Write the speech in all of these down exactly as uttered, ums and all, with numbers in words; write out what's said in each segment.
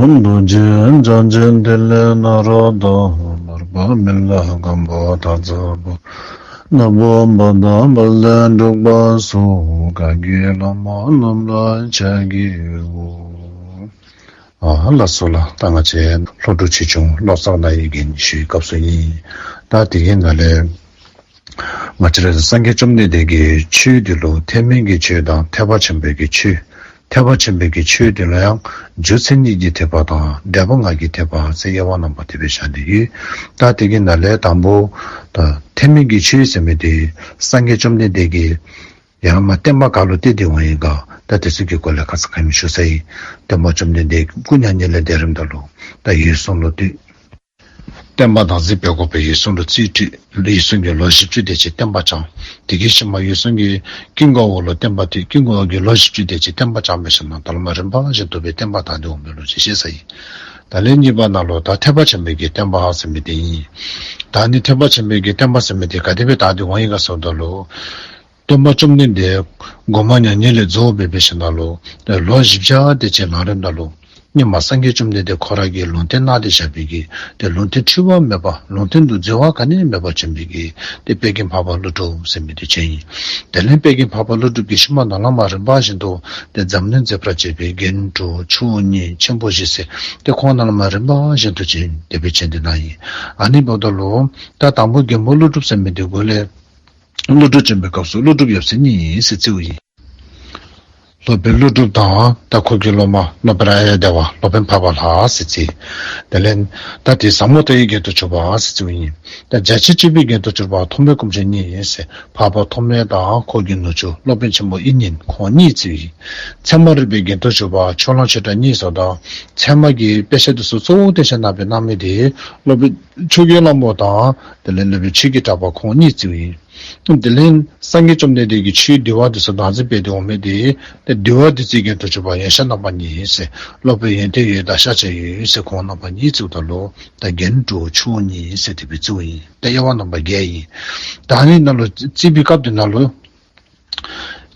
རྡོ་རྗེ་འཆང་ཆེན་ཏེ་ལོ་ནཱ་རོ་དང་། མར་པ་མི་ལ་སྒམ་པོ་དར་ཚོན་པོ། ནག་པོ་བ་དན་དཔལ་ལྡན་འབྲུག་པ་སོགས། བཀའ་བརྒྱུད་བླ་མ་རྣམས་ལ་ཕྱག་བགྱིའོ། ཨ་ལགས་སོ་ལགས། ད་ང་བཅས་ལྷོ་འབྲུག་ཆོས་འབྱུང་བློ་བཟང་ནང་ཡི་རྒྱན་ཞུ་བའི་སྐབས་སུ་ཨིན། ད་དེ་གི་ནང་ལས་ང་བཅས་ར་སངས་རྒྱས་བཅོམ་ལྡན་འདས་ཀྱི་ཆོས་འདི་ལུ་ཐེག་དམན་གྱི་ཆོས་དང་ཐེག་པ་ཆེན་པོའི་གི་ཆོས། ཐེག་པ་ཆེན་པོའི་གི་ཆོས་འདི་ལུ་ཡང་རྒྱུ་མཚན་ཉིད་ཀྱི་ཐེག་པ་དང་འབྲས་བུ་ལྔ་གི་ཐེག་པ་ཟེར་དབྱེ་བ་རྣམ་པ་དེ་སྦེ་བཞག་ནི་ཡོད། ད་དེ་གི་ནང་ལས་དང་པོ་ད་ཐེག་དམན་གྱི་ཆོས་ཟེར་མི་དེ་སངས་རྒྱས་བཅོམ་ལྡན་འདས་ཀྱིས་ཡང་མ་བསྟན་པ་ག་ལུ་གཏད་དེ་འོང་ཡི་ག། ད་དེ་ཚུ་གི་སྐོར་ལས་ཁ་ཙ་ཁ་ཉིནམ་ཞུ་ཚར་ཡི། སྟོན་པ་བཅོམ་ལྡན་འདས་སྐུ་མྱ་ངན་ལས་འདས་རནམ་ད་ལུ་ད་འོད་སྲུང་ལུ་བསྟན་པ་བདག་འཛིན་འབད་དགོ་པའི་འོད་སྲུང་ལུ་རྩིས་སྤྲོད། འོད་སྲུང་གིས་ལོ་བཞི་བཅུ་དེ་ཅིག་བསྟན་པ་བསྐྱངས། དེ་གི་ཤུལ་མ་འོད་སྲུང་གིས་ཀུན་དགའ་བོ་ལུ་བསྟན་པ་བསྟན། ཀུན་དགའ་བོ་གིས་ལོ་བཞི་བཅུ་དེ་ཅིག་བསྟན་པ་བསྐྱངས་པའི་ཤུལ་མ་ད་ལས་མར་རིམ་པ་བཞིན་དུ་སྦེ་བསྟན་པ་དར་ཏེ་འོངམ་མས་ལོ་ཅིག་ཞུ་ཚར་ཡི། ད་ལས་གཉིས་པ་ནང་ལུ་ད་ཐེག་པ་ཆེན་པོའི་གི་བསྟན་པ་ཟེར་མི་དེ་ཨིན། ད་ནི་ཐེག་པ་ཆེན་པོའི་གི་བསྟན་པ་ཟེར་མི་དེ་ག་དེ་སྦེ་དར་ཏེ་འོང་ཡི་ག་ཟེརཝ་ད་ལུ་སྟོན་པ་བཅོམ་ལྡན་འདས་མགོ་མ་མྱ་ངན་ལས་རྫོགས་འབད་བའི་ཤུལ་ལུ་ད་ལོ་བཞི་བརྒྱ་དེ་ཅིག་ལང་རནམ་ད་ལུ་སྔོན་མ་སངས་རྒྱས་བཅོམ་ལྡན་འདས་ཁོ་ར་གིས་ལུང་བསྟན་གནང་སྟེ་བཞག་པའི་གི་ཏེ་ལུང་བསྟན་འཁྲུལ་པ་མེད་པ་ལུང་བསྟན་དུ་འཛོལ་བ་ག་ནི་ཡང་མེད་པར་བྱོན་པའི་གི་ཏེ་དཔལ་ལྡན་འཕགས་པ་ཀླུ་སྒྲུབ་ཟེར་མི་དེ་བྱོན་ཡི། དེ་ལས་དཔལ་ལྡན་འཕགས་པ་ཀླུ་སྒྲུབ་ཀྱི་ཤུལ་མ་ནཱ་ལས་མར་རིམ་པ་བཞིན་དུ་ཏེ་འཛམ་གླིང་མཛེས་པར་བྱེད་པའི་རྒྱན་དྲུག་མཆོག་གཉིས་ཆེན་པོ་བཞི་ཟེར་ཏེ་ཁོང་ནཱ་ལས་མར་རིམ་པ་བཞིན་དུ་བྱོན་དེ་སྦེ་བྱོན་ཏེ་གནང་ཡི། ཨ་ནི་འབདཝ་ད་ལུ་ད་དང་པོ་མགོན་པོ་ཀླུ་སྒྲུབ་ཟེར་མི་དེ་གུ་ལས་ཀླུ་སྒྲུབ་བྱོན་པའི་སྐབས་སུ་ཀླུ་སྒྲུབ་ཡབ་སྲས་གཉིས་ཟེར་བརྩིཝ་ཨིན། སློབ་དཔོན་ཀླུ་སྒྲུབ་དང་ད་ཁོ་གི་སློབ་མ་སློབ་དཔོན་ཨཱརྱ་དེ་བ་སློབ་དཔོན་འཕགས་པ་ལྷ་ཟེར་བརྩི། དེ་ལས་ད་དེ་ཟབ་མོ་ལྟ་བའི་རྒྱན་དུ་གྱུར་པ་ཟེར་བརྩིཝ་ཨིན། ད་རྒྱ་ཆེར་སྤྱོད་པའི་རྒྱན་དུ་གྱུར་པ་ཐོགས་མེད་སྐུ་མཆེད་གཉིས་ཟེར་འཕགས་པ་ཐོགས་མེད་དང་ཁོ་གི་ནུ་གཅུང་སློབ་དཔོན་ཆེན་པོ་དབྱིག་གཉེན་ཁོང་གཉིས་བརྩིཝ་ཨིན། ཚད་མ་རིག་པའི་རྒྱན་དུ་གྱུར་པ་ཕྱོགས་གླང་ཆོས་གྲགས་གཉིས་ཟེརཝ་ད་ཚད་མ་གི་དཔེ་ཆ་དེ་ཚུ་གཙོ་བོ་བསྟན་བཤད་གནང་བའི་གནང་མི་དེ་སློབ་དཔོན་ཆོས་ཀྱི་གླང་པོ་དང་དེ་ལས་སློབ་དཔོན་ཆོས་ཀྱི་གྲགས་པ་ཁོང་གཉིས་བརྩིཝ་ཨིན། དེ་ལས་སངས་རྒྱས་བཅོམ་ལྡན་འདས་ཀྱིས་ཆོས་འདུལ་བ་དེ་ཚུ་བདག་འཛིན་འབད་དེ་འོང་མི་དེ་ཏེ་འདུལ་བ་དེ་ཚུ་རྒྱན་དུ་གྱུར་པ་ཡོན་ཤཱཀ་རྣམ་པ་གཉིས་ཟེར་སློབ་དཔོན་ཡོན་ཏན་འོད་དང་ཤཱཀྱ་འོད་ཟེར་ཁོང་རྣམ་པ་གཉིས་བརྩིཝ་ད་ལུ་ད་རྒྱན་དྲུག་མཆོག་གཉིས་ཟེར་དེ་སྦེ་བརྩིཝ་ཨིན། ད་དབྱེ་བ་རྣམ་པ་བརྒྱད་ཨིན། ད་ནི་ནཱ་ལུ་བརྩི་བའི་སྐབས་དེ་ནང་ལུ་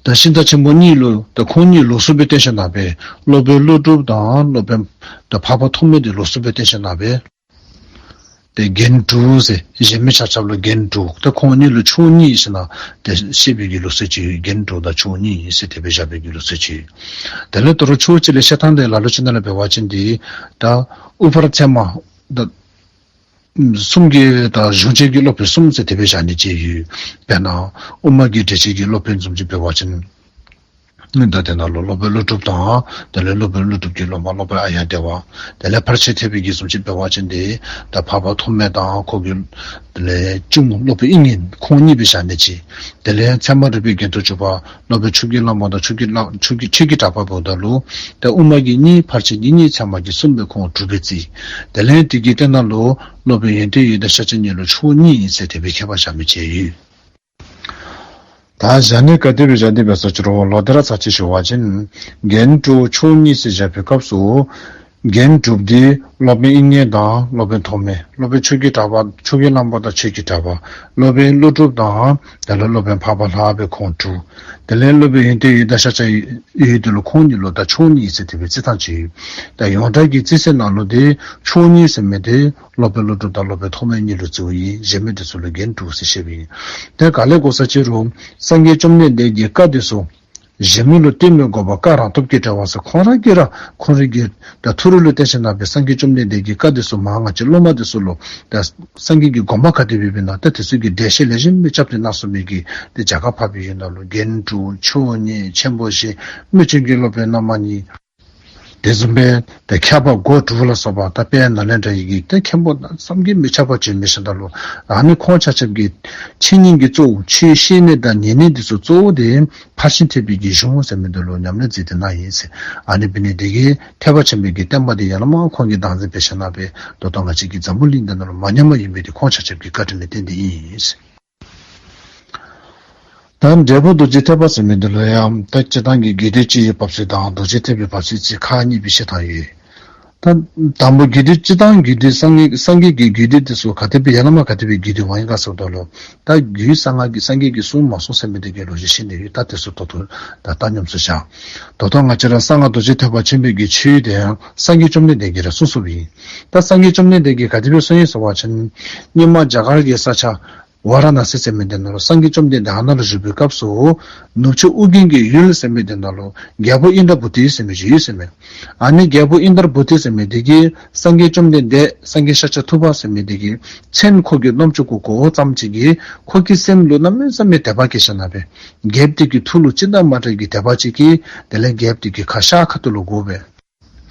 ད་ཤིང་རྟ་ཆེན་པོ་གཉིས་ལུ་ད་ཁོང་གཉིས་ལོགས་སུ་སྦེ་བསྟན་བཤད་གནང་བས། སློབ་དཔོན་ཀླུ་སྒྲུབ་དང་སློབ་དཔོན་ད་འཕགས་པ་ཐོགས་མེད་དེ་ལོགས་སུ་སྦེ་བསྟན་བཤད་གནང་བས། ཏེ་རྒྱན་དྲུག་ཟེར་གཞན་མི་ཆ་ཁྱབ་ལུ་རྒྱན་དྲུག་ད་ཁོང་གཉིས་ལུ་མཆོག་གཉིས་ཟེར་ནཱ་ཏེ་བཤད་པའི་གི་ལུགས་སྲོལ་ཅིག་ཡོད། རྒྱན་དྲུག་དང་མཆོག་གཉིས་ཟེར་དེ་སྦེ་བཞག་པའི་གི་ལུགས་སྲོལ་ཅིག་ཡོད། དེ་ལས་དོ་རུང་ཕྱོགས་གཅིག་ལས་བཤད་ཐངས་དེ་ལ་ལུ་ཅིག་ནང་ལས་འབད་བ་ཅིན་དེ་ད་ཨུ་པ་ར་ཚད་མ་ད་གསུམ་གྱི་ད་གཞུང་ཆེན་གྱི་སློབ་དཔོན་གསུམ་ཟེར་དེ་སྦེ་བཞག་ནི་ཅིག་ཡོད། དཔེར་ན་དབུ་མ་གི་འགྲེལ་བྱེད་ཀྱི་སློབ་དཔོན་བཟུམ་ཅིག་འབད་བ་ཅིན་ད་དེ་ནང་ལུ་སློབ་དཔོན་ཀླུ་སྒྲུབ་དང་དེ་ལས་སློབ་དཔོན་ཀླུ་སྒྲུབ་ཀྱི་སློབ་མ་སློབ་དཔོན་ཨཱརྱ་དེ་བ། དེ་ལས་ཕར་ཕྱིན་ཐེག་པའི་གི་བཟུམ་ཅིག་འབད་བ་ཅིན་དེ་ད་འཕགས་པ་ཐོགས་མེད་དང་ཁོ་གི་དེ་ལས་གཅུང་སློབ་དཔོན་དབྱིག་གཉེན་ཁོང་གཉིས་སྦེ་བཞག་ནི་ཅིག། དེ་ལས་ཚད་མ་རིག་པའི་རྒྱན་དུ་གྱུར་པ་སློབ་དཔོན་ཆོས་ཀྱི་གླང་པོ་དང་ཆོས་ཀྱི་གླང་ཆོས་ཀྱི་ཆོས་ཀྱི་གྲགས་པ་འབདཝ་ད་ལུ་ད་དབུ་མ་གི་གཉིས་ཕར་ཕྱིན་གྱི་གཉིས་ཚད་མ་གི་གསུམ་སྦེ་ཁོང་དྲུག་སྦེ་བརྩི། དེ་ལས་དེ་གི་སྟེང་ན་ལུ་སློབ་དཔོན་ཡོན་ཏན་འོད་དང་ཤཱཀྱ་གཉིས་ལུ་མཆོག་གཉིས་ཟེར་དེ་སྦེ་ཁྱད་པར་བཞག་མི་ཅིག་ཡོད། ད་བཞག་ནི་ག་དེ་སྦེ་བཞག་དེ་འབད་ས་ཅི་རུང་ལོག་སྟེ་ར་ཚར་ཅིག་ཞུ་བ་ཅིན་རྒྱན་དྲུག་མཆོག་གཉིས་ཟེར་བཞག་པའི་སྐབས་སུ་རྒྱན་དྲུག་དེ་སློབ་དཔོན་དབྱིག་གཉེན་དང་སློབ་དཔོན་ཐོགས་མེད། སློབ་དཔོན་ཆོས་ཀྱི་གྲགས་པ་ཆོས་ཀྱི་གླང་པོ་དང་ཆོས་ཀྱི་གྲགས་པ། སློབ་དཔོན་ཀླུ་སྒྲུབ་དང་དེ་ལས་སློབ་དཔོན་འཕགས་པ་ལྷ་སྦེ་ཁོང་དྲུག། དེ་ལས་སློབ་དཔོན་ཡོན་ཏན་འོད་དང་ཤཱཀྱ་འོད་དེ་ལུ་ཁོང་གཉིས་ལུ་ད་མཆོག་གཉིས་ཟེར་དེ་སྦེ་བརྩི་ཐངས་ཅིག་ཡོད། ད་ཡོངས་གྲགས་ཀྱི་བརྩི་སྲོལ་ནང་ལུ་དེ་མཆོག་གཉིས་ཟེར་མི་དེ་སློབ་དཔོན་ཀླུ་སྒྲུབ་དང་སློབ་དཔོན་ཐོགས་མེད་གཉིས་ལུ་བརྩིཝ་ཨིན། གཞན་མི་དེ་ཚུ་ལུ་རྒྱན་དྲུག་ཟེར་བཤདཔ་ཨིན། དེ་ག་ལས་གོ་ས་ཅི་རུང་སངས་རྒྱས་བཅོམ་ལྡན་འདས་ཀྱི་བཀའ་དེ་ཚུ་གཞན་མི་ལུ་སྟོན་མི་དགོ་པར་བཀའ་རང་སྟོབས་ཀྱིས་བཀྲལ་བ་ཟེར་ཁོང་ར་གིས་ར་ཁོང་ར་གི་ད་ཐུགས་རུས་ལུ་བརྟེན་ཞིནམ་ལས་སྦེ་སངས་རྒྱས་བཅོམ་ལྡན་འདས་ཀྱི་བཀའ་དེ་ཚུ་མར་ང་བཅས་སློབ་མ་དེ་ཚུ་ལུ་ད་སངས་རྒྱས་ཀྱི་དགོངས་པ་ག་དེ་སྦེ་ཡོདཔ་ཨིན་ན་ད་དེ་ཚུ་གི་འགྲེལ་བཤད་ལེགས་ཤོམ་སྦེ་རྐྱབ་སྟེ་གནང་ཚུགས་མི་གི་ཏེ་རྒྱལ་ཁབ་འཕགས་པའི་ཡུལ་ནང་ལུ་རྒྱན་དྲུག་མཆོག་གཉིས་ཆེན་པོ་བཞི་རྨད་བྱུང་གི་སློབ་དཔོན་རྣམ་མང་གཉིས། དེ་བཟུམ་སྦེ་ཏེ་མཁས་པ་སྒོ་དྲུག་ལ་སོགས་པ་ད་དཔལ་ནཱ་ལེནྡྲ་ཡི་གི་ཏེ་མཁན་པོ་ད་བསམ་གྱིས་མི་ཁྱབ་པ་ཅིག་མི་ཤེས་ད་ལུ། ཨ་ནི་ཁོང་ཆ་ཁྱབ་ཀྱི་འཆད་ཉན་གྱི་གཙོ་བོ་ཆོས་བཤད་ནི་དང་ཉན་ནི་འདི་ཚུ་གཙོ་བོ་དེ་ཕར་ཕྱིན་ཐེག་པའི་གི་གཞུང་ཟེར་མི་འདི་ལུ་ཉམས་ལེན་མཛད་དེ་གནང་ཡི་ཟེར། ཨ་ནི་འབད་ནི་འདི་གིས་ཐེག་པ་ཆེན་པོའི་གི་བསྟན་པ་འདི་ཡར་ལས་མར་ཁོང་གིས་བདག་འཛིན་འབད་ཞིནམ་ལས་སྦེ་ད་ལྟོ་ང་བཅས་ཀྱི་འཛམ་བུ་གླིང་འདི་ནང་ལུ་མ་ཉམས་པར་ཡོད་མི་འདི་ཁོང་ཆ་ཁྱབ་ཀྱི་བཀའ་དྲིན་ལས་བརྟེན་ཏེ་ཨིན་ཟེར། ད་འབྲས་བུ་རྡོ་རྗེ་ཐེག་པ་ཟེར་མི་འདི་ལུ་ཡང་ད་སྤྱིར་བཏང་གི་རྒྱུད་སྡེ་བཅུའི་བབས་ཚུལ་དང་རྡོ་རྗེ་ཐེག་པའི་བབས་ཚུལ་ཅིག་ཁག་གཉིས་སྦེ་བཤད་ཐངས་ཡོད། ད་དང་པོ་རྒྱུད་སྡེ་སྤྱིར་བཏང་རྒྱུད་སྡེ་སངས་རྒྱས་སངས་རྒྱས་ཀྱི་རྒྱུད་སྡེ་དེ་ཚུ་ག་དེ་སྦེ་ཡ་ལ་མ་ག་དེ་སྦེ་རྒྱུད་སྡེ་འོང་ཡི་ག་ཟེརཝ་ད་ལུ། ད་རྒྱུད་གསང་སྔགས་ཀྱི་སངས་རྒྱས་ཀྱིས་གསུངས་མ་གསུངས་ཟེར་མི་དེ་གི་ལོ་རྒྱུས་ཤེས་ནི་ཡོད། ད་དེ་ཚུ་ད་ལྟོ་ད་བཏང་སྙོམས་སུ་བཞག། ད་ལྟོ་ང་བཅས་ར་གསང་སྔགས་རྡོ་རྗེ་ཐེག་པ་ཆེན་པོའི་གི་ཆོས་དེ་ཡང་སངས་རྒྱས་བཅོམ་ལྡན་འདས་ཀྱིས་ར་གསུངས་གསུངསམ་ཨིན། ད་སངས་རྒྱས་བཅོམ་ལྡན་འདས་ཀྱིས་ག་དེ་སྦེ་གསུངས་ཡི་ཟེར་བ་ཅིན། སྔོན་མ་རྒྱ་གར་གྱི་ས་ཆ་ཝཱ་ར་ཎ་སི་ཟེར་མི་དེ་ནང་ལུ་སངས་རྒྱས་བཅོམ་ལྡན་འདས་ཨ་ནཱ་ལུ་བཞུགས་པའི་སྐབས་སུ། ནུབ་ཕྱོགས་ཨུ་རྒྱན་གྱི་ཡུལ་ཟེར་མི་དེ་ནང་ལུ་རྒྱལ་པོ་ཨིནྡྲ་བྷུ་ཏི་ཟེར་མི་ཅིག་ཡོད་ཟེར་མས། ཨ་ནི་རྒྱལ་པོ་ཨིནྡྲ་བྷུ་ཏི་ཟེར་མི་དེ་གིས་སངས་རྒྱས་བཅོམ་ལྡན་འདས་སངས་རྒྱས་ཤཱཀྱ་ཐུབ་པ་ཟེར་མི་དེ་གི་མཚན་ཁོ་གི་རྣམ་ཅོ་གུ་གོཝ་ཙམ་ཅིག་གིས་ཁོ་གི་སེམས་ལུ་གནམ་མེད་ས་མེད་དད་པ་སྐྱེས་ཞིནམ་ལས་རྒྱལཔོ་དེ་གི་ཐུགས་ལུ་ཅི་འདྲ་མ་འདྲ་གི་དད་པ་ཅིག་སྐྱེས། དེ་ལས་རྒྱལཔོ་དེ་གི་ཁ་ཤར་ཁ་ཐུག་ལུ་བསྒོར་སྦེ།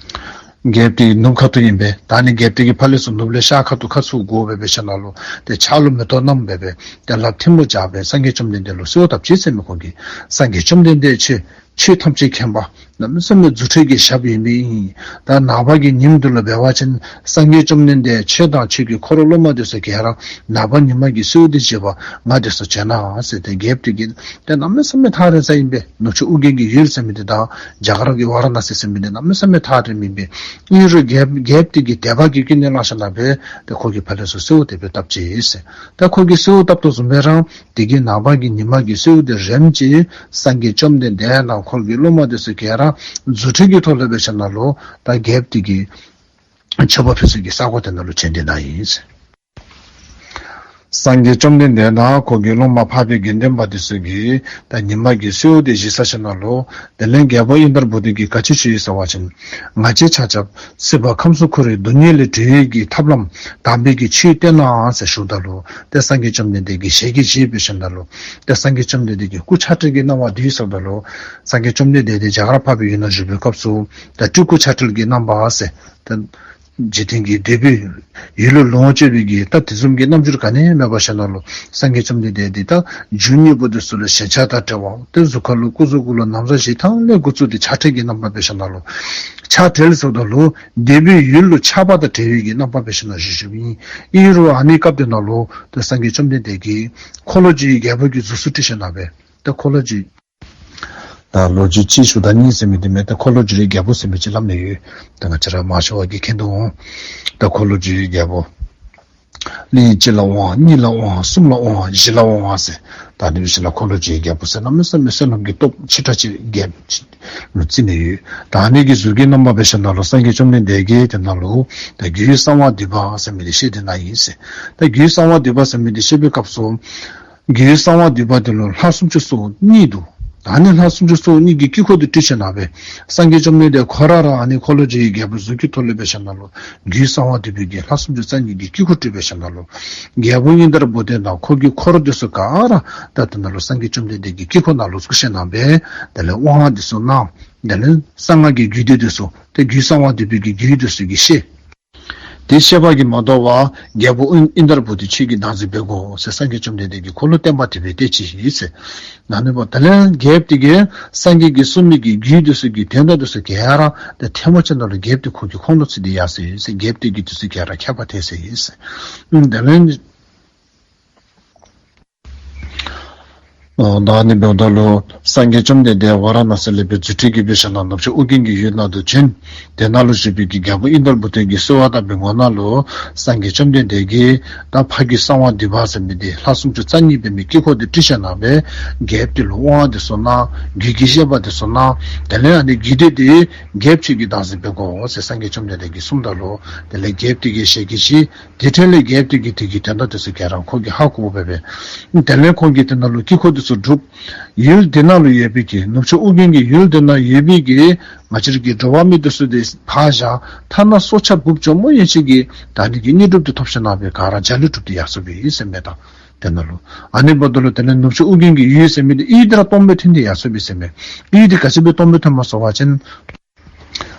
རྒྱལཔོ་དེ་ནུབ་ཁ་ཐུག་ཨིན་པས། ད་ནི་རྒྱལཔོ་དེ་གི་ཕར་ལས་ཚུར་ནུབ་ལས་ཤར་ཁ་ཐུག་ཁ་ཚུར་བསྒོར་སྦེ་འབད་ཞིནམ་ལས་ཏེ་ཕྱག་ལུ་མེ་ཏོག་བསྣམས་སྦེ་སྦེ་ཏེ་ལགཔ་ཐལ་མོ་སྦྱར་སྦེ་སངས་རྒྱས་བཅོམ་ལྡན་འདས་ལུ་གསོལཝ་བཏབ་ཅི་ཟེར་མས། ཁོ་གིས་སངས་རྒྱས་བཅོམ་ལྡན་འདས་ཁྱོད་ཆོས་ཐམས་ཅད་མཁྱེན་པ་གནམ་མེད་ས་མེད་རྫུ་འཕྲུལ་གྱི་ཞབས་ཡིན་པས་ཨིན། ད་ནངས་པ་གི་ཉིནམ་འདི་ལུ་འབད་བ་ཅིན་སངས་རྒྱས་བཅོམ་ལྡན་འདས་ཁྱོད་དང་ཁྱོད་ཀྱི་འཁོར་སློབ་མ་དེ་ཚུ་ག་ར་ནངས་པ་ཉི་མ་གི་གསོལཝ་དེ་བཞེས་པར་ང་དེ་ཚུ་བྱོན་གནང་ཟེར་ཏེ་རྒྱལཔོ་དེ་གིས་ཏེ་གནམ་མེད་ས་མེད་ཐག་རིང་ས་ཨིན་པས། ནུབ་ཕྱོགས་ཨུ་རྒྱན་གྱི་ཡུལ་ཟེར་མི་དེ་དང་རྒྱ་གར་གྱི་ཝཱ་ར་ཎ་སི་ཟེར་མི་དེ་གནམ་མེད་ས་མེད་ཐག་རིང་མི་ཨིན་པས། ཨིན་རུང་རྒྱལཔོ་རྒྱལཔོ་དེ་གིས་དད་པ་གིས་ཀུན་ནས་བསླངས་ཞིནམ་ལས་ཏེ་ཁོ་གིས་ཕར་ལས་ཚུར་གསོལཝ་དེ་སྦེ་བཏབ་ཅི་ཟེར། ད་ཁོ་གིས་གསོལཝ་བཏབ་དོ་བཟུམ་སྦེ་ར་དེ་གི་ནངས་པ་གི་ཉི་མ་གི་གསོལཝ་དེ་རནམ་ཅིག་སངས་རྒྱས་བཅོམ་ལྡན་འདས་དང་ཁོ་གི་སློབ་མ་དེ་ཚུ་ག་ར་རྫུ་འཕྲུལ་གྱི་ཐོག་ལས་འབད་ཞིནམ་ལས་ད་རྒྱལཔོ་དེ་གི་མཆོད་པ་ཕུལ་ས་གི་ས་གོ་དེ་ནང་ལུ་བྱོན་ཏེ་ནུག་ཨིན་ཟེར། སངས་རྒྱས་བཅོམ་ལྡན་འདས་དང་ཁོ་གི་སློབ་མ་འཕགས་པའི་དགེ་འདུན་པ་དེ་ཚུ་གིས་ད་ཉི་མ་གི་གསོལཝ་དེ་བཞེས་ཚར་ཞིནམ་ལས་དེ་ལས་རྒྱལ་པོ་ཨིནྡྲ་བྷུ་ཏི་གིས་ག་ཅི་ཞུ་ཡི་ཟེར་བ་ཅིན། ང་བཅས་ཆ་ཁྱབ་སྲིད་པ་ཁམས་གསུམ་འཁོར་བའི་སྡུག་བསྔལ་ལས་གྲོལ་བའི་གི་ཐབས་ལམ་དམ་པའི་གི་ཆོས་སྟོན་གནང་ཟེར་ཞུཝ་ད་ལུ་ཏེ་སངས་རྒྱས་བཅོམ་ལྡན་འདས་ཀྱིས་ཞལ་གྱིས་བཞེས་འབད་ཞིནམ་ལས་ཏེ་སངས་རྒྱས་བཅོམ་ལྡན་འདས་ཀྱི་སྐུ་ཆགས་བྲལ་གྱི་སྣང་བ་དེ་ཡོད་ཟེརཝ་ད་ལུ་སངས་རྒྱས་བཅོམ་ལྡན་འདས་དེ་རྒྱ་གར་འཕགས་པའི་ཡུལ་ནང་བཞུགས་པའི་སྐབས་སུ་ད་སྤྲུལ་སྐུ་ཆགས་བྲལ་གྱི་རྣམ་པ་ཟེར་ད་འཇིག་རྟེན་གྱི་འདོད་པའི་ཡུལ་ལུ་ལོངས་སྤྱོད་པའི་གི་ད་དེ་བཟུམ་གྱི་རྣམ་འགྱུར་ག་ནི་མེད་པར་ཞིནམ་ལས་སངས་རྒྱས་བཅོམ་ལྡན་འདས་དེ་ད་རྒྱུ་དངོས་པོ་དེ་ཚུ་ལུ་ཞེན་ཆགས་དང་བྲལ་བ་དེ་གཟུགས་ཁ་ལུ་སྐུ་གཟུགས་གུ་ལུ་ན་བཟའ་བཞེས་ཐངས་ལས་འགོ་བཙུགས་ཏེ་ཆགས་བྲལ་གྱི་རྣམ་པ་འབད་ཞིནམ་ལས་ཆགས་བྲལ་ཟེརཝ་ད་ལུ་འདོད་པའི་ཡུལ་ལུ་ཆགས་པ་དང་བྲལ་བའི་གི་རྣམ་པ་འབད་ཞིནམ་ལས་བཞུགས་བཞུགསཔ་ཨིན། ཨིན་རུང་ཨ་ནི་སྐབས་དེ་ནང་ལུ་ད་སངས་རྒྱས་བཅོམ་ལྡན་འདས་ཀྱིས་འཁོར་ལོས་སྒྱུར་བའི་རྒྱལ་པོ་གི་གཟུགས་སུ་སྤྲུལ་ཞིནམ་ལས་ད་འཁོར་ལོས་སྒྱུར་ད་ལོ་རྒྱུས་ཅིག་ཞུ་ད་ནི་ཟེར་མི་དེ་མེན། ད་འཁོར་ལོས་སྒྱུར་བའི་རྒྱལ་པོ་ཟེར་མི་ཅིག་ལམ་ནས་ཡོད། ད་ང་བཅས་ར་མང་ཤོས་ཀྱིས་མཁྱེན་དོ་འོང་། ད་འཁོར་ལོས་སྒྱུར་བའི་རྒྱལ་པོ་གླིང་གཅིག་ལ་དབང་གཉིས་ལ་དབང་གསུམ་ལ་དབང་བཞི་ལ་དབང་ཟེར། ད་ནི་བཞི་ལ་འཁོར་ལོས་སྒྱུར་བའི་རྒྱལ་པོ་ཟེར་གནམ་མེད་ས་མེད་བསོད་ནམས་ཀྱི་སྟོབས་ཆེ་དྲགས་ཅིག་རྒྱལཔོ་ལུ་བརྩི་ནི་ཡོད། ད་ནི་གི་གཟུགས་ཀྱི་རྣམ་པ་འབད་ཞིནམ་ལས་སངས་རྒྱས་བཅོམ་ལྡན་འདས་ཀྱིས་དེ་ནང་ལུ་ད་རྒྱུད་གསང་བ་འདུས་པ་ཟེར་མི་དེ་བཤད་དེ་ནུག་ཨིན་ཟེར། ད་རྒྱུད་གསང་བ་འདུས་པ་ཟེར་མི་དེ་བཤད་པའི་སྐབས་སུ་རྒྱུད་གསང་བ་འདུས་པ་དེ་ལུ་ལྷ་སུམ་ཅུ་སོ་གཉིས་འདུག། ད་ནི་ལྷ་སུམ་ཅུ་སོ་གཉིས་ཀྱི་དཀྱིལ་འཁོར་དེ་སྤྲུལ་ཞིནམ་ལས་སངས་རྒྱས་བཅོམ་ལྡན་འདས་ཁོ་ར་ར་ཨ་ནི་འཁོར་ལོས་སྒྱུར་བའི་རྒྱལ་པོའི་གཟུགས་ཀྱི་ཐོག་ལས་འབད་ཞིནམ་ལས་རྒྱུད་གསང་བ་འདུས་པའི་གི་ལྷ་སུམ་ཅུ་རྩ་གཉིས་ཀྱི་དཀྱིལ་འཁོར་སྤྲུལ་འབད་ཞིནམ་ལས་རྒྱལ་པོ་ཨིནྡྲ་བྷུ་ཏི་དང་ཁོ་གི་འཁོར་དེ་ཚུ་ག་ར་ད་དེ་ནང་ལུ་སངས་རྒྱས་བཅོམ་ལྡན་འདས་ཀྱི་དཀྱིལ་འཁོར་ནང་ལུ་བཙུགས་ཞིནམ་ལས་དེ་ལས་དབང་དེ་ཚུ་གནང་། དེ་ལས་གསང་སྔགས་ཀྱི་རྒྱུད་སྡེ་དེ་ཚུ་ཏེ་རྒྱུད་གསང་བ་འདུས་པའི་གི་རྒྱུད་དེ་ཚུ་གི་བཤད། དེ་བཤད་པ་གིས་མ་དོ་བར་རྒྱལ་པོ་ཨིནྡྲ་བྷུ་ཏི་ཁྱོད་ཀྱིས་བདག་འཛིན་འབད་དགོ་ཟེར་སངས་རྒྱས་བཅོམ་ལྡན་འདས་ཀྱིས་ཁོ་ལུ་བསྟན་པ་དེ་སྦེ་གཏད་ཅི་ཟེར། ཨ་ནི་འབདཝ་ད་ལས་རྒྱལཔོ་དེ་གིས་སངས་རྒྱས་ཀྱིས་གསུངས་མི་གི་རྒྱུད་དེ་ཚུ་གི་དོན་དག་དེ་ཚུ་ག་ར་ཏེ་ཐལ་མོ་སྦྱར་ཞིནམ་ལས་རྒྱལཔོ་དེ་ཁོ་གི་ཁོང་ལུ་བརྩིས་ཏེ་ཡར་སོ་ཡི་ཟེར། རྒྱལཔོ་དེ་གིས་དེ་ཚུ་ག་ར་མཁྱེན་པ་ཐལ་སོ་ཡི་ཟེར། ཨ་དེ་ལས་ཨ་ད་ནི་འབདཝ་ད་ལུ་སངས་རྒྱས་བཅོམ་ལྡན་འདས་ཝཱ་ར་ཎ་སི་ལས་སྦེ་རྫུ་འཕྲུལ་གྱིས་འབད་ཞིནམ་ལས་ནུབ་ཕྱོགས་ཨུ་རྒྱན་གྱི་ཡུལ་ནང་དུ་བྱོན། དེ་ནང་ལུ་བཞུགས་པའི་གི་རྒྱལ་པོ་ཨིནྡྲ་བྷུ་ཏི་གིས་གསོལ་བ་བཏབ་པའི་ངོ་ནང་ལུ་སངས་རྒྱས་བཅོམ་ལྡན་འདས་ཀྱིས་ད་ཕ་རྒྱུད་གསང་བ་འདུས་པ་ཟེར་མི་དེ་ལྷ་སུམ་ཅུ་རྩ་གཉིས་འབད་མི་དཀྱིལ་འཁོར་དེ་སྤྲུལ་ཞིནམ་ལས་རྒྱལཔོ་དེ་ལུ་དབང་དེ་ཚུ་གནང་། རྒྱུད་ཀྱི་བཤད་པ་དེ་ཚུ་གནང་། དེ་ལས་ཨ་ནི་རྒྱུད་སྡེ་དེ་རྒྱལཔོ་ཁྱོད་ཀྱིས་བདག་འཛིན་འབད་དགོ་ཟེར་སངས་རྒྱས་བཅོམ་ལྡན་འདས་ཀྱིས་གསུངམ་ད་ལུ་དེ་ལས་རྒྱལཔོ་དེ་གིས་ཞལ་གྱིས་བཞེས། དེ་འཕྲལ་ལས་རྒྱལཔོ་དེ་གིས་དེ་གི་དོན་དག་དེ་ཚུ་ག་ར་ཁོ་གིས་ཧ་གོ་སྦེ་སྦེ། དེ་ལས་ཁོ་གིས་དེ་ནང་ལུ་དཀྱིལ་འཁོར་དེ་ཚུ་བསྒྲུབས། ཡུལ་དེ་ནང་ལུ་ཡོད་པའི་གི་ནུབ་ཕྱོགས་ཨུ་རྒྱན་གྱི་ཡུལ་དེ་ནང་ཡོད་པའི་གི་ང་བཅས་ར་གི་འགྲོ་བ་མི་དེ་ཚུ་དེ་ཕར་བཞག། ཐ་ན་སྲོག་ཆགས་འབུཔ་གྱོགམོ་ཡན་ཆད་ཀྱིས་ད་ནི་གི་དངོས་གྲུབ་དེ་ཐོབ་ཞིནམ་ལས་ག་ར་འཇའ་ལུས་གྲུབ་སྟེ་ཡར་སོ་ཡི་ཟེར་མས། ད་དེ་ནང་ལུ་ཨ་ནི་འབདཝ་ད་ལུ་དེ་ལས་ནུབ་ཕྱོགས་ཨུ་རྒྱན་གྱི་ཡུལ་ཟེར་མི་དེ་ཡུལ་དེ་ར་སྟོང་པ་ཐོན་ཏེ་ཡར་སོ་ཡི་ཟེར་མས། ཡུལ་དེ་ག་ཅི་སྦེ་སྟོང་པ་ཐོནམ་སྨོ་ཟེར་བ་ཅིན།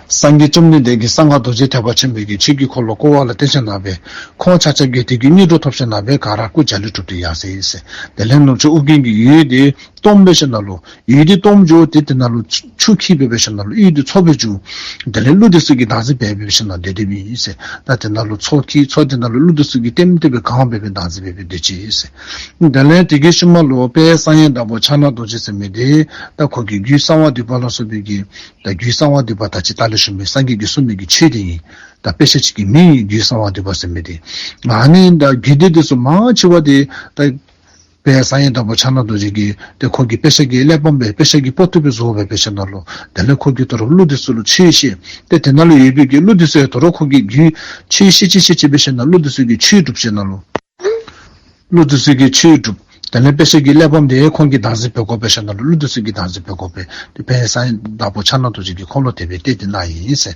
སངས་རྒྱས་བཅོམ་ལྡན་འདས་ཀྱིས་གསང་སྔགས་རྡོ་རྗེ་ཐེག་པ་ཆེན་པོའི་གི་ཆོས་ཀྱི་འཁོར་ལོ་བསྐོར་བ་ལ་བརྟེན་ཞིནམ་ལས་ཁོང་ཆ་ཁྱབ་ཀྱིས་དེ་གི་དངོས་གྲུབ་ཐོབ་ཞིནམ་ལས་ག་ར་སྐུ་འཇའ་ལུས་གྲུབ་སྟེ་ཡར་སོ་ཡི་ཟེར། དེ་ལས་ནུབ་ཕྱོགས་ཨུ་རྒྱན་གྱི་ཡུལ་དེ་ སྟོངམ་འབད་ཞིནམ་ལས་ཡོད་དེ་སྟོངམ་འགྱོ། ཏེ་དེ་ནང་ལུ་ཆུ་ཆུ་འཁྱིལ་སྦེ་འབད་ཞིནམ་ལས་ཡོད་དེ་མཚོ་སྦེ་འགྱོ། དེ་ལས་ཀླུ་དེ་ཚུ་གིས་བདག་འཛིན་འབད་འབད་ཞིནམ་ལས་སྡོད་སྡོདཔ་ཨིན་ཟེར། ད་དེ་ནང་ལུ་མཚོ་འཁྱིལ། མཚོ་དེ་ནང་ལུ་ཀླུ་དེ་ཚུ་གིས་ལྟེམ་ལྟེ་སྦེ་གང་སྦེ་སྦེ་བདག་འཛིན་འབད་འབད་སྡོད་ཅི་ཟེར། དེ་ལས་དེ་གི་ཤུལ་མ་ལུ་དཔལ་གསང་བའི་བདག་པོ་ཕྱག་ན་རྡོ་རྗེ་ཟེར་མི་དེ་ད་ཁོ་གིས་རྒྱུད་གསང་བ་འདུས་པ་ལ་སོགས་པའི་གི་ད་རྒྱུད་གསང་བ་འདུས་པ་ད་ཅི་ད་ལས་ཞུ་མི་སངས་རྒྱས་ཀྱིས་གསུངས་མི་གི་ཆོས་དེ་ཨིན། ད་དཔེ་ཆ་ཅིག་གི་མིང་ཨིན་རྒྱུད་གསང་བ་འདུས་པ་ཟེར་མི་དེ། ཨ་ནི་ད་རྒྱུད་སྡེ་དེ་ཚུ་མང་ཆེ་བ་དེ་ད་དཔལ་གསང་བའི་བདག་པོ་ཕྱག་ན་རྡོ་རྗེ་གིས་ཏེ་ཁོ་གི་དཔེ་ཆ་གི་གླེགས་བམ་སྦེ་དཔེ་ཆ་གི་པོ་ཏི་སྦེ་བཟོ་སྦེ་འབད་ཞིནམ་ལས་དེ་ལས་ཁོ་གིས་དོ་རུང་ཀླུ་དེ་ཚུ་ལུ་ཆོས་བཤད། ཏེ་དེ་ནང་ལུ་ཡོད་པའི་གི་ཀླུ་དེ་ཚུ་ཡང་དོ་རུང་ཁོ་གིས་རྒྱུད་ཆོས་བཤད་ཅི་བཤད་ཅི་འབད་ཞིནམ་ལས་ཀླུ་དེ་ཚུ་གིས་ཆོས་སྒྲུབ་ཞིནམ་ལས་ཀླུ་དེ་ཚུ་གིས་ཆོས་སྒྲུབ། དེ་ལས་དཔེ་ཆ་གི་གླེགས་བམ་དེ་ཁོང་གིས་བདག་འཛིན་འབད་དགོ་པས་ཞིནམ་ལས་ཀླུ་དེ་ཚུ་གིས་བདག་འཛིན་འབད་དགོ་པས། ཏེ་དཔལ་གསང་བའི་བདག་པོ་ཕྱག་ན་རྡོ་རྗེ་གིས་ཁོང་ལུ་དེ་སྦེ་གཏད་དེ་གནང་ཡི་ཟེར།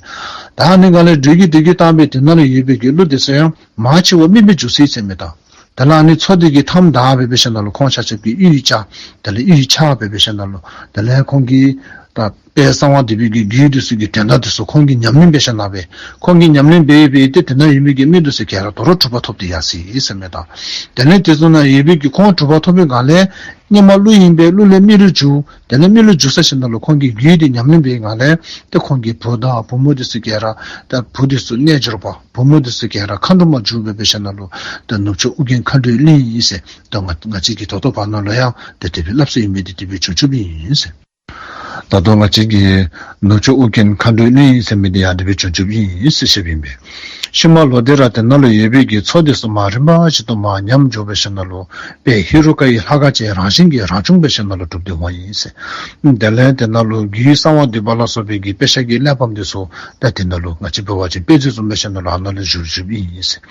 ད་ཨ་ནི་ག་ལས་འགྲོས་ཀྱི་དུས་ཀྱིས་བཏང་སྦེ་དེ་ནང་ལུ་ཡོད་པའི་གི་ཀླུ་དེ་ཚུ་ཡང་མང་ཆེ་བ་རྨིག་པའི་རྒྱུ་ཟེར་ཟེར་མི་དང་། དེ་ལས་ཨ་ནི་མཚོ་དེ་གི་མཐའམ་བདའ་སྦེ་འབད་ཞིནམ་ལས་ཁོང་ཆ་ཁྱབ་ཀྱིས་གཡུས་བཅག། དེ་ལས་གཡུས་ཆགས་སྦེ་འབད་ཞིནམ་ལས་དེ་ལས་ཁོང་གིས་ད་དཔལ་གསང་བ་འདུས་པའི་གི་རྒྱུད་དེ་ཚུ་གི་དོན་དག་དེ་ཚུ་ཁོང་གིས་ཉམས་ལེན་འབད་ཞིནམ་ལས་ཁོང་གིས་ཉམས་ལེན་འབད་འབད་དེ་དེ་ནང་ཡོད་མི་གི་མི་དེ་ཚུ་ག་ར་དོ་རུང་གྲུབ་པ་ཐོབ་སྟེ་ཡར་སོ་ཡི་ཟེར་མི་དང་། དེ་ལས་དེ་ཚུ་ནང་ཡོད་པའི་གི་ཁོང་གྲུབ་པ་ཐོབ་པའི་སྒང་ལས་སྔོན་མ་ཀླུ་ཨིན་པས། ཀླུ་ལས་མི་ལུ་འགྱུར། དེ་ལས་མི་ལུ་འགྱུར་ཚར་ཞིནམ་ལས་ཁོང་གིས་རྒྱུད་དེ་ཉམས་ལེན་འབད་བའི་སྒང་ལས་ཏེ་ཁོང་གི་བུ་དང་བུ་མོ་དེ་ཚུ་ག་ར་ད་བུ་དེ་ཚུ་རྣལ་འབྱོར་པ། བུ་མོ་དེ་ཚུ་ག་ར་མཁའ་འགྲོ་མ་འགྱུར་སྦེ་འབད་ཞིནམ་ལས་ད་ནུབ་ཕྱོགས་ཨོ་རྒྱན་མཁའ་འགྲོའི་གླིང་ཨིན་ཟེར། ད་ང་ང་བཅས་ཀྱི་ད་ལྟོ་བར་ན་ལུ་ཡང་ཏེ་དེ་སྦེ་སླབ་སྲོལ་ཡོད་མི་དེ་དེ་སྦེ་བྱུང་བྱུངམ་ཨིན་ཟེར། ད་ལྟོ་ང་བཅས་ཀྱི་ནུབ་ཕྱོགས་ཨོ་རྒྱན་མཁའ་འགྲོའི་གླིང་ཟེར་མི་དེ་ཡང་དེ་སྦེ་བྱུང་བྱུངམ་ཨིན་ཟེར་བཤདཔ་ཨིན་པས། ཤུལ་མ་ལུ་དེ་ར་དེ་ནང་ལུ་ཡོད་པའི་གི་མཚོ་དེ་ཚུ་མར་རིམ་པ་བཞིན་དུ་མར་ཉམས་འགྱོ་འབད་ཞིནམ་ལས་དཔལ་ཧེ་རུ་ཀ་ཡི་ལྷ་ཁང་ཅིག་རང་བཞིན་གྱིས་རང་བྱུང་འབད་ཞིནམ་ལས་གྲུབ་སྟེ་འོང་ཡི་ཟེར། དེ་ལས་དེ་ནང་ལུ་རྒྱུད་གསང་བ་འདུས་པ་ལ་སོགས་པའི་གི་དཔེ་ཆ་གི་གླེགས་བམ་དེ་ཚུ་ད་དེ་ནང་ལུ་ང་བཅས་འབད་བ་ཅིན་དཔེ་མཛོད་བཟུམ་འབད་ཞིནམ་ལས་ཨ་ནཱ་ལུ་བཞུགས་བཞུགསཔ་ཨིན་ཟེར།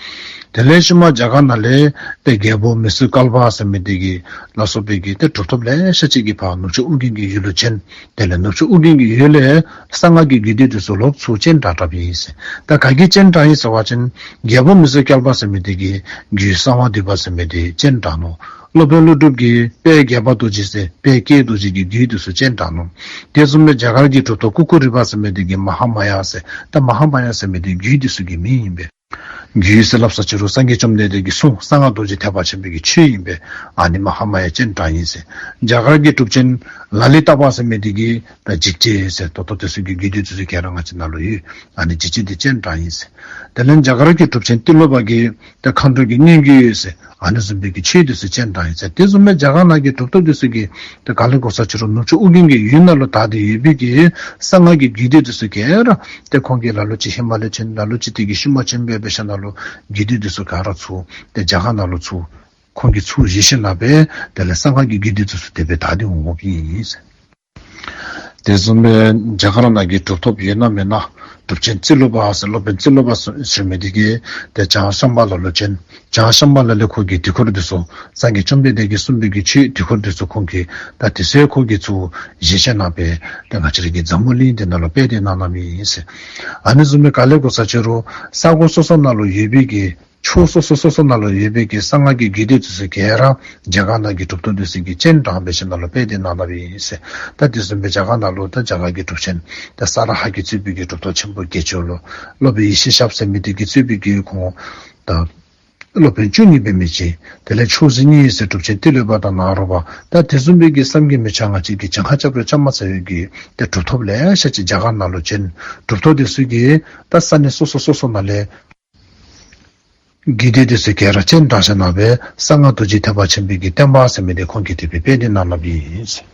དེ་ལས་ཤུལ་མ་རྒྱ་གར་ནང་ལས་ཏེ་རྒྱལ་པོ་མི་བསྐྱོད་བསྐལ་པ་ཟེར་མི་དེ་གི་ལ་སོགས་པའི་གི་ཏེ་གྲུབ་ཐོབ་ལེ་ཤ་ཅིག་གིས་ཕར་ནུབ་ཕྱོགས་ཨོ་རྒྱན་གྱི་ཡུལ་ལུ་བྱོན། དེ་ལས་ནུབ་ཕྱོགས་ཨོ་རྒྱན་གྱི་ཡུལ་ལས་གསང་སྔགས་ཀྱི་རྒྱུད་སྡེ་དེ་ཚུ་ལོག་ཚུར་སྤྱན་དྲངས་དྲངསཔ་ཨིན་ཟེར། ད་ག་གིས་སྤྱན་དྲངས་ཡི་ཟེར་བ་ཅིན་རྒྱལ་པོ་མི་བསྐྱོད་བསྐལ་པ་ཟེར་མི་དེ་གིས་རྒྱུད་གསང་བ་འདུས་པ་ཟེར་མི་དེ་སྤྱན་དྲངས་ནུག། སློབ་དཔོན་ཀླུ་སྒྲུབ་ཀྱིས་དཔལ་དགྱེས་པ་རྡོ་རྗེ་ཟེར་དཔལ་དགྱེས་རྡོ་རྗེ་གི་རྒྱུད་དེ་ཚུ་སྤྱན་དྲངས་ནུག། དེ་བཟུམ་སྦེ་རྒྱ་གར་གྱི་གྲུབ་ཐོབ་ཀུ་ཀུ་རི་པ་ཟེར་མི་དེ་གིས་མ་ཧཱ་མ་ཡ་ཟེར། ད་མ་ཧཱ་མ་ཡ་ཟེར་མི་དེ་རྒྱུད་དེ་ཚུ་གི་མིང་ཨིན་པས། རྒྱུད་ཟེར་སླབ་ས་ཅིག་རུང་སངས་རྒྱས་བཅོམ་ལྡན་འདས་ཀྱི་གསུང་གསང་སྔགས་རྡོ་རྗེ་ཐེག་པ་ཆེན་པོའི་གི་ཆོས་ཨིན་པས། ཨ་ནི་མ་ཧཱ་མ་ཡ་སྤྱན་དྲངས་ཡི་ཟེར། རྒྱ་གར་གྱི་གྲུབ་ཆེན་ལ་ལི་ཏ་པ་ཟེར་མི་དེ་གིས་ད་འཇིགས་བྱེད་ཟེར་ད་ལྟོ་དེ་ཚུ་གི་རྒྱུད་སྡེ་དེ་ཚུ་ག་ར་ང་བཅས་ནང་ལུ་ཡོད། ཨ་ནི་འཇིགས་བྱེད་དེ་སྤྱན་དྲངས་ཡི་ཟེར། དེ་ལས་རྒྱ་གར་གྱི་གྲུབ་ཆེན་ཏི་ལོ་པ་གིས་ད་མཁའ་འགྲོ་གི་སྙན་བརྒྱུད་ཟེར་ཨ་ནི་བཟུམ་པའི་གི་ཆོས་དེ་ཚུ་སྤྱན་དྲངས་ཡི་ཟེར། དེ་བཟུམ་སྦེ་རྒྱ་གར་ནང་གི་གྲུབ་ཐོབ་དེ་ཚུ་གིས་ད་ག་ལས་གོ་ས་ཅིག་རུང་ནུབ་ཕྱོགས་ཨོ་རྒྱན་གྱི་ཡུལ་ནང་ལུ་དར་ཏེ་ཡོད་པའི་གི་གསང་སྔགས་ཀྱི་རྒྱུད་སྡེ་དེ་ཚུ་ག་ར་ཏེ་ཁོང་གིས་ལ་ལུ་ཅིག་ཧི་མ་ལ་ཡ་བྱོན། ལ་ལུ་ཅིག་དེ་གི་ཤུལ་མ་བྱོན་སྦེ་འབད་ཞིནམ་ལས་རྒྱུད་སྡེ་དེ་ཚུ་ག་ར་ཚུར་ཏེ་རྒྱ་གར་ནང་ལུ་ཚུར་ཁོང་གིས་ཚུར་བཞེས་ཞིནམ་ལས་དེ་ལས་གསང་སྔགས་ཀྱི་རྒྱུད་སྡེ་དེ་ཚུ་དེ་སྦེ་དར་ཏེ་འོངམ་ཨིན་ཟེར། དེ་བཟུམ་སྦེ་རྒྱ་གར་ནང་གི་གྲུབ་ཐོབ་ཡོད་ན་མེད་ན་གྲུབ་ཆེན་ཙི་ལུ་པ་ཟེར་སློབ་དཔོན་ཙི་ལུ་པ་ཟེར་མི་དེ་གིས་ཏེ་བྱང་ཤམ་བྷ་ལ་ལུ་བྱོན། བྱང་ཤམ་བྷ་ལ་ལས་ཁོ་གིས་དུས་འཁོར་དེ་ཚུ་སངས་རྒྱས་བཅོམ་ལྡན་འདས་ཀྱིས་གསུངས་པའི་གི་ཆོས་དུས་འཁོར་དེ་ཚུ་ཁོང་གིས་ད་དེ་ཚུ་ཁོ་གིས་ཚུར་བཞེས་ཞིནམ་ལས་ཏེ་ང་བཅས་རའི་གི་འཛམ་བུ་གླིང་འདི་ནང་ལུ་སྤེལ་ཏེ་གནང་གནངམ་ཨིན་ཟེར། ཨ་ནི་བཟུམ་སྦེ་ག་ལས་གོ་ས་ཅིག་རུང་ས་གོ་སོ་སོ་ནང་ལུ་ཡོད་པའི་གི་ཕྱོགས་སོ་སོ་སོ་སོ་ནང་ལུ་ཡོད་པའི་གི་གསང་སྔགས་ཀྱི་རྒྱུད་སྡེ་དེ་ཚུ་ག་ར་རྒྱ་གར་ནང་གི་གྲུབ་ཐོབ་དེ་ཚུ་གིས་སྤྱན་དྲངས་འབད་ཞིནམ་ལས་སྤེལ་ཏེ་གནང་གནངམ་ཨིན་ཟེར། ད་དེ་བཟུམ་སྦེ་རྒྱ་གར་ནང་ལུ་ད་རྒྱ་གར་གྱི་གྲུབ་ཆེན་ད་ས་ར་ཧ་གིས་གཙོས་པའི་གི་གྲུབ་ཐོབ་ཆེན་པོ་བརྒྱད་ཅུ་ལུ་སློབ་དཔོན་ཡེ་ཤེས་ཞབས་ཟེར་མི་དེ་གིས་གཙོས་པའི་གི་ཁོང་ད་སློབ་དཔོན་བཅུ་གཉིས་འབད་མི་ཅིག། དེ་ལས་མཆོག་ཟེར་གཉིས་ཟེར་གྲུབ་ཆེན་ཏི་ལོ་པ་དང་ནཱ་རོ་པ། ད་དེ་བཟུམ་སྦེ་གི་བསམ་གྱིས་མི་ཁྱབ་ང་བཅས་ཀྱིས་གྱངས་ཁ་རྐྱབ་རུང་རྐྱབ་མ་ཚར་བའི་གི་ཏེ་གྲུབ་ཐོབ་ལེ་ཤ་ཅིག་རྒྱ་གར་ནང་ལུ་བྱོན། གྲུབ་ཐོབ་དེ་ཚུ་གིས་ད་ས་གནས་སོ་སོ་སོ་སོ་ནང་ལས་རྒྱུད་སྡེ་དེ་ཚུ་ག་ར་སྤྱན་དྲངས་ཞིནམ་ལས་གསང་སྔགས་རྡོ་རྗེ་ཐེག་པ་ཆེན་པོའི་གི་བསྟན་པ་ཟེར་མི་དེ་ཁོང་གིས་དེ་སྦེ་སྤེལ་ཏེ་གནང་གནངམ་ཨིན་ཟེར།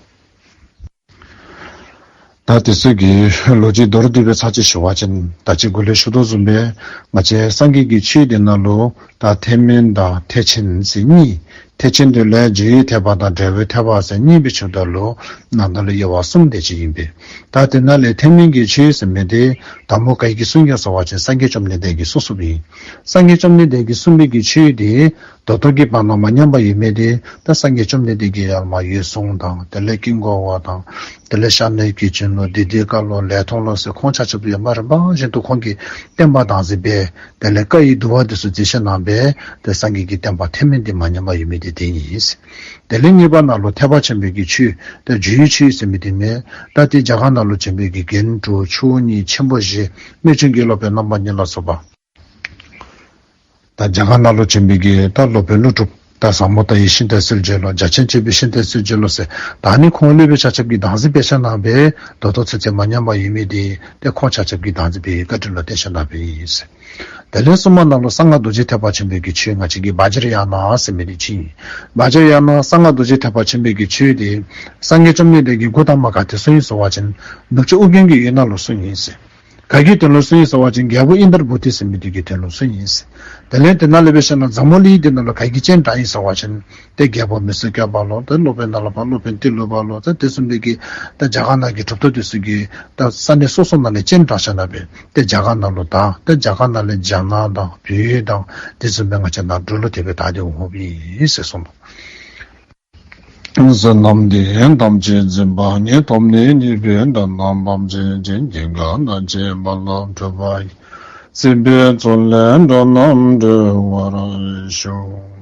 ད་དེ་ཚུ་གི་ལོ་རྒྱུས་མདོར་བསྡུས་སྦེ་ཚར་གཅིག་ཞུ་བ་ཅིན་ད་ཅི་གོང་ལས་ཞུ་དོ་བཟུམ་སྦེ་ང་བཅས་སངས་རྒྱས་ཀྱི་ཆོས་འདི་ནང་ལུ་ད་ཐེག་དམན་དང་ཐེག་ཆེན་ཟེར་གཉིས། ཐེག་ཆེན་དེ་ལས་སྦྱོར་བའི་ཐེག་པ་དང་འབྲས་བུའི་ཐེག་པ་ཟེར་གཉིས་སྦེ་ཕྱེཝ་ད་ལུ་ནང་ན་ལུ་དབྱེ་བ་གསུམ་དེ་ཅིག་ཨིན་པས། ད་དེ་ནང་ལས་ཐེག་དམན་གྱི་ཆོས་ཟེར་མི་དེ་དང་པོ་ག་གིས་གསུངས་ཡི་ཟེར་བ་ཅིན་སངས་རྒྱས་བཅོམ་ལྡན་འདས་ཀྱིས་གསུངས་གསུངསམ་ཨིན། སངས་རྒྱས་བཅོམ་ལྡན་འདས་ཀྱིས་གསུངས་པའི་གི་ཆོས་དེ་ད་ལྟོ་གི་བར་ན་མ་ཉམས་པར་ཡོད་མི་དེ་ད་སངས་རྒྱས་བཅོམ་ལྡན་འདས་ཀྱིས་ཡར་མར་འོད་སྲུང་དང་དེ་ལས་ཀུན་འགོར་བ་དང་དེ་ལས་ཤ་གནད་ཀྱི་གཅིན་ལོག་བདེ་སྡུག་གི་ལོག་ལས་མཐོང་ལོག་ཟེར་ཁོང་ཆ་ཁྱབ་ཡོད་མ་རིམ་པ་བཞིན་དུ་ཁོང་གིས་བསྟན་པ་བདག་འཛིན་འབད། དེ་ལས་བཀའ་ཡི་བསྡུ་བ་དེ་ཚུ་མཛད་ཞིནམ་ལས་ཏེ་སངས་རྒྱས་ཀྱི་བསྟན་པ་ཐེག་དམན་དེ་མ་ཉམས་པར་ཡོད་མི་དེ་དེ་ཨིན། དེ་ལས་གཉིས་པ་ནང་ལུ་ཐེག་པ་ཆེན་པོའི་གི་ཆོས་ཏེ་སྦྱོར་བའི་ཆོས་ཟེར་མི་དེ་མེན། ད་ཏེ་རྒྱ་གར་ནང་ལུ་བྱོན་པའི་གི་རྒྱན་དྲུག་མཆོག་གཉིས་ཆེན་པོ་བཞི་རྨད་བྱུང་གི་སློབ་དཔོན་རྣམ་པ་གཉིས་ལ་སོགས་པ། ད་རྒྱ་གར་ནང་ལུ་བྱོན་པའི་གི་ད་སློབ་དཔོན་ཀླུ་སྒྲུབ་ ད་ཟབ་མོ་ལྟ་བའི་ཤིང་རྟ་གསོལ་བྱེད་ལོ། རྒྱ་ཆེན་སྤྱོད་པའི་ཤིང་རྟ་གསོལ་བྱེད་ལོ་ཟེར། ད་ནི་ཁོང་སློབ་དཔོན་ཆ་ཁྱབ་ཀྱིས་བདག་འཛིན་འབད་བཞག་གནང་བས་ད་ལྟོ་ཚུན་ཚོད་མ་ཉམས་པར་ཡོད་མི་དེ་ཏེ་ཁོང་ཆ་ཁྱབ་ཀྱིས་བདག་འཛིན་འབད་བའི་བཀའ་དྲིན་ལུ་བརྟེན་བཞག་གནང་བས་ཨིན་ཟེར། དེ་ལས་གསུམ་པ་ནང་ལུ་གསང་སྔགས་རྡོ་རྗེ་ཐེག་པ་ཆེན་པོའི་གི་ཆོས་ང་བཅས་ཀྱི་བཛྲ་ཛྙཱ་ན་ཟེར་མི་དེ་ཅིག་ཨིན། བཛྲ་ཛྙཱ་ན་གསང་སྔགས་རྡོ་རྗེ་ཐེག་པ་ཆེན་པོའི་གི་ཆོས་དེ་སངས་རྒྱས་བཅོམ་ལྡན་འདས་ཀྱིས་འགོ་དང་པ་ག་ཏེ་གསུངས་ཡི་ཟེར་བ་ཅིན་ནུབ་ཕྱོགས་ཨོ་རྒྱན་གྱི་ཡུལ་ནང་ལུ་གསུངས་ཡི་ཟེར། ག་གི་དོན་ལུ་གསུངས་ཡི་ཟེར་བ་ཅིན་རྒྱལ་པོ་ཨིནྡྲ་བྷུ་ཏི་ཟེར་མི་དེ་གི་དོན་ལུ་གསུངས་ཡི་ཟེར། དེ་ལས་དེ་ནང་ལས་འབད་ཞིན་ན་འཛམ་བུ་གླིང་འདི་ནང་ལུ་ག་གིས་སྤྱན་དྲངས་ཡི་ཟེར་བ་ཅིན་ཏེ་རྒྱལ་པོ་མི་བསྐྱོད་པ་ལོ། ཏེ་སློབ་དཔོན་ནཱ་ལས་ཕར་སློབ་དཔོན་ཏེ་ལོ་པ་ལོ། ཏེ་དེ་བཟུམ་སྦེ་གི་ད་རྒྱ་གར་ནང་གི་གྲུབ་ཐོབ་དེ་ཚུ་གིས་ད་ས་གནས་སོ་སོ་ནང་ལས་སྤྱན་དྲངས་བཞག་གནང་བས། ཏེ་རྒྱ་གར་ནང་ལུ་དར། ཏེ་རྒྱ་གར་ནང་ལས་རྒྱ་ནག་དང་བོད་ཡུལ་དང་དེ་བཟུམ་སྦེ་ང་བཅས་ནང་འབྲུག་ལུ་དེ་སྦེ་དར་ཏེ་འོངམ་ཨིན་ཟེར་གསུངས་ནུག། བསོད་ནམས་འདི་ཡིས་ཐམས་ཅད་གཟིགས་པ་ཉིད། ཐོབ་ནས་ཉེས་པའི་དགྲ་རྣམས་ཕམ་བྱས་ཤིང་། སྐྱེ་རྒ་ན་འཆིའི་རྦ་རླབས་འཁྲུགས་པ་ཡི། སྲིད་པའི་མཚོ་ལས་འགྲོ་རྣམས་སྒྲོལ་བར་ཤོག།